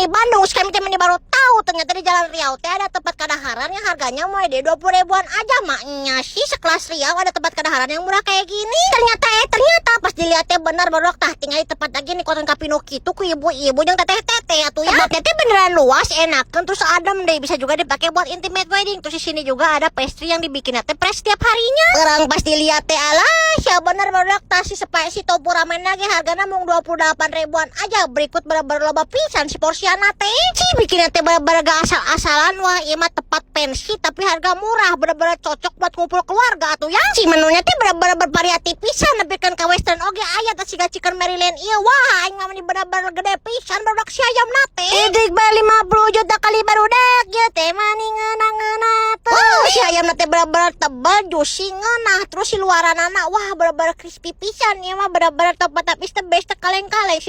di Bandung, sekarang teh meni baru tahu ternyata di Jalan Riau teh ada tempat kadaharan yang harganya mulai dari 20 ribuan aja. Maknya sih sekelas Riau ada tempat kadaharan yang murah kayak gini. Ternyata, eh ternyata pas dilihatnya benar baru tah tinggal di tempat lagi nih koton kapino gitu ku ibu-ibu yang teteh-teteh atuh ya. Tempatnya teh beneran luas, enakan, terus adem deh, bisa juga dipakai buat intimate wedding. Terus di sini juga ada pastry yang dibikin teh fresh setiap harinya. Orang pas dilihat teh, alah ya bener baru tah si spicy tofu ramen lagi harganya mung 28 ribuan aja, berikut bener-bener loba pisan si porsiana teh. Si bikinnya teh bener-bener gak asal-asalan. Wah, ieu mah tempat fancy tapi harga murah, bener-bener cocok buat ngumpul keluarga atuh ya. Si menunya teh bener-bener bervariatif pisan, nepikeun ka western oge aya teh, siga chicken Maryland ieu. Wah, aing mah meni bener-bener gede pisan barudak si ayamna teh. Idik ba 50 juta kali barudak ieu teh mani ngeunah-ngeunah teh. Wah, si ayamna teh bener-bener tebal, juicy, ngeunah, terus si luaranana wah bener-bener crispy pisan. Ieu mah bener-bener tempat tapi the best, kaleng-kaleng.